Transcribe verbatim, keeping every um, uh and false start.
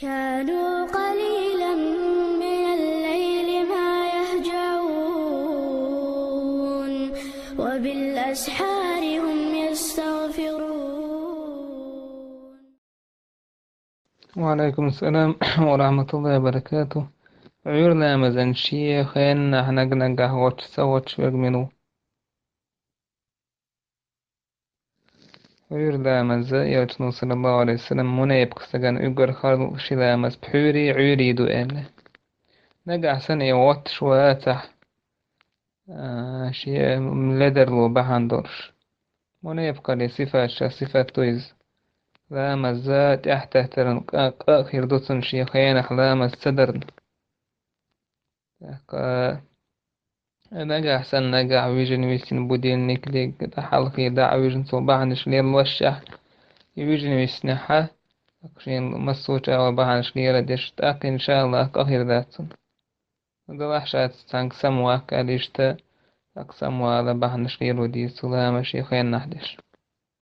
كانوا قليلا من الليل ما يهجعون، وبالأسحار هم يستغفرون. وعليكم السلام ورحمة الله وبركاته. Ӏуьйре ламазан шен хенахь наг-нагахь гӀотташ, ца гӀотташ верг мила ву? Ӏуьйре ламаз, Элчано, саллаллаху Ӏалайхи ва саллам, мунепакъ стагана уггар харц ши ламаз пхьуьйрий, Ӏуьйрий ду аьлла. Нагахь санна и гӀотташ вацахь, а, шен ледарло бахьана долуш. Мунепакъаллин сифат, ша сифат ду иза. Ламаз тӀаьхьатеттаран къа-, къа а хир ду цунна шен хенахь ламаз ца дарна. ТӀаккха нагахь санна, нагахь вижина висина будильниклиг тӀе хьалхе дӀа а вижина, цо бахьанаш лелошшехь, и вижина виснехь, тӀаккха шен массо а чӀагӀо бахьанаш леладеш, тӀаккха, иншааллахӀ, къа хир дац цунна. Делахь ша цхьаьнга самаваккха аьлла иштта, тӀаккха самавала бахьанаш лело деза цо ламаз шен хенахь деш.